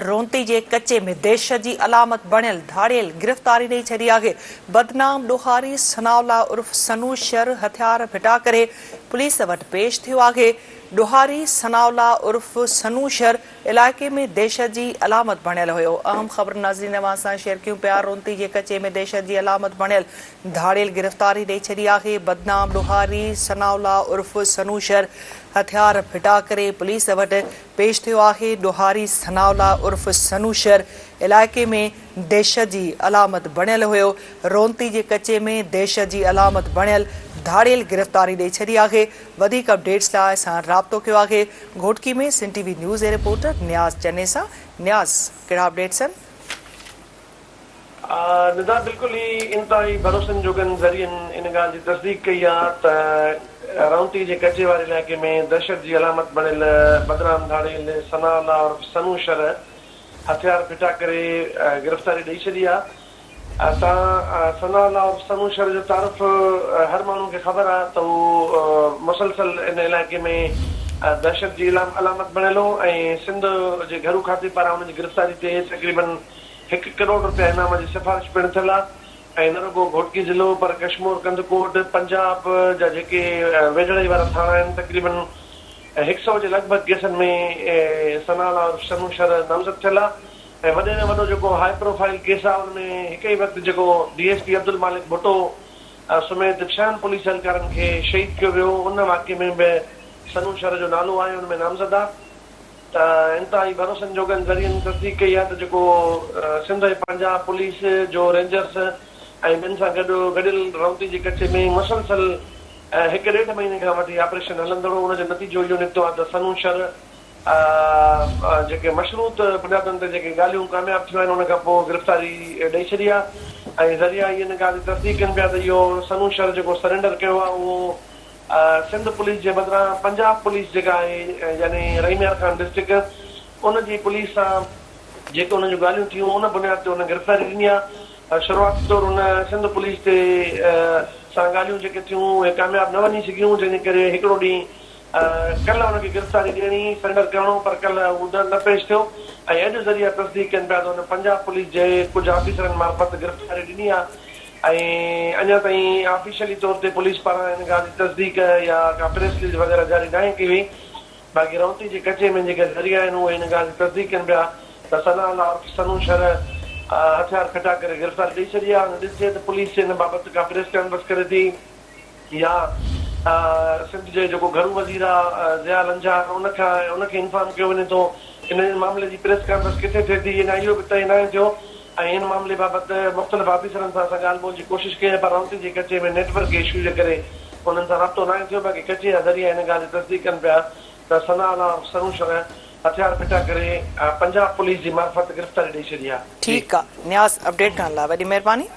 رونتي جي ڪچي ۾ دهشت جي علامت بڻيل ڌاڙيل گرفتاري ڏئي ڇڏي آهي. بدنام ڏوهاري ثناء الله عرف سنو شر هٿيار ڦٽا ڪري پوليس وٽ پيش ٿيو آهي. ڏوهاري ثناء الله عرف سنو شر علائقي ۾ دهشت جي علامت بڻيل هيو. اهم خبر ناظرين اوهان سان شيئر ڪيون پيا رونتي جي ڪچي ۾ دهشت جي علامت بڻيل ڌاڙيل گرفتاري ڏئي ڇڏي آهي. بدنام ڏوهاري ثناء الله عرف سنو شر هٿيار ڦٽا ڪري پوليس وٽ پيش ٿيو آهي، ڏوهاري ثناء الله عرف سنو شر علائقي ۾ دهشت جي علامت بڻيل هيو، رونتي جي ڪچي ۾ دهشت جي علامت بڻيل ڌاڙيل گرفتاري ڏئي ڇڏي آهي، وڌيڪ اپڊيٽس لاء اسان رابطو ڪيو آهي گهوٽڪي ۾ سنڌ ٽي وي نيوز جي رپورٽر نياز چني سان، نياز ڪهڙا اپڊيٽس آهن؟ ندا بلڪل ئي انتهائي ڀروسن جوڳن ذريعن ان ڳالهه جي تصديق ڪئي آ ته رونتي جي ڪچي واري علائقي ۾ دهشت جي علامت بڻيل بدنام ڌاڙيل ثناء الله عرف سنو شر هٿيار ڦٽا ڪري گرفتاري ڏئي ڇڏي آ تان ثناء الله عرف سنو شر جو تعارف هر ماڻهو کي خبر آ ته هو مسلسل ان علائقي ۾ دهشت جي علامت بڻيل هو ۽ سنڌ جي گهرو کاتي پاران ان جي گرفتاري تي تقريبن هڪ ڪروڙ رپيا انعام جي سفارش پڻ ٿيل آ ۽ نه رڳو گهوٽڪي ضلعو پر ڪشمور، ڪنڌڪوٽ، پنجاب جا جيڪي ويجهڙائي وارا ٿاڻا آهن تقريبن هڪ سئو جي لڳ ڀڳ ڪيسن ۾ ثناء الله عرف شنو شر نامزد ٿيل آ ۽ وڏي ۾ وڏو جيڪو هاء پروفائيل ڪيس آ ان ۾ هڪ ئي وقت جيڪو D S P Abdul Malik Bhutto سميت ڇهن پوليس اهلڪارن کي شهيد ڪيو ويو ان واقعي ۾ به سنو شر جو نالو آهي ان ۾ نامزد آ. ته انتهائي ڀروسن جوڳن ذريعن تصديق ڪئي آهي ته جيڪو سنڌ ۽ پنجاب پوليس جو رينجرس ۽ ٻين سان گڏ گڏيل رونتي جي ڪچي ۾ مسلسل هڪ ڏيڍ مهيني کان وٺي آپريشن هلندڙ هو ان جو نتيجو اهو نڪتو آهي ته سنو شھر جيڪي مشروط بنيادن تي جيڪي ڳالهيون ڪامياب ٿيون آهن ان کان پوء گرفتاري ڏئي ڇڏي آهي ۽ ذريعا ان ڳالهه جي تصديق ڪن پيا ته اهو سنو شھر جيڪو سرينڊر ڪيو آهي اهو سنڌ پوليس جي بدران پنجاب پوليس جيڪا آهي يعني رحيم يار خان ڊسٽرڪٽ ان جي پوليس سان جيڪي انهن جون ڳالهيون ٿيون ان بنياد تي ان گرفتاري ڏني آهي شروعاتي طور ان سنڌ پوليس تي سان ڳالهيون جيڪي ٿيون اهي ڪامياب نه وڃي سگهيون جنهن جي ڪري هڪڙو ڏينهن ڪلهه ان کي گرفتاري ڏيڻي سرينڊر ڪرڻو پر ڪلهه هو نه پيش ٿيو ۽ اڄ ذريعا تصديق ڪن پيا ته ان پنجاب پوليس جي ڪجهه آفيسرن معرفت گرفتاري ڏني آهي ۽ اڃا تائين آفيشلي طور تي پوليس پاران ان ڳالهه جي تصديق يا ڪا پريس رليز وغيره جاري ناهي ڪئي وئي. باقي رونتي جي ڪچي ۾ جيڪي ذريعا آهن اهي ان ڳالهه جي تصديق ڪن پيا ته ثناء الله عرف سنو شر هٿيار ڦٽا ڪري گرفتاري ڏئي ڇڏي آهي. هاڻي ڏسجي ته پوليس ان بابت ڪا پريس ڪانفرنس ڪري ٿي يا سنڌ جي جيڪو گهرو وزير آ ضياء لنجار ان کان ان کي انفارم ڪيو وڃي ٿو. ان معاملي جي پريس ڪانفرنس ڪٿي ٿئي ٿي اڃا اهو به طئي ناهي ٿيو. ۽ ان معاملي بابت مختلف آفيسرن سان اسان ڳالهه ٻولهه جي ڪوشش ڪئي آهي پر رونتي جي ڪچي ۾ نيٽ ورڪ اشو جي ڪري انهن سان رابطو ناهي ٿيو باقي ڪچي جا ذريعا ان ڳالهه جي تصديق ڪن پيا ته ثناء الله عرف سنو شر هٿيار ڦٽا ڪري پنجاب پوليس جي معرفت گرفتاري ڏئي ڇڏي آهي. ٺيڪ آ نياز اپڊيٽ ڪرڻ لاء وڏي مهرباني.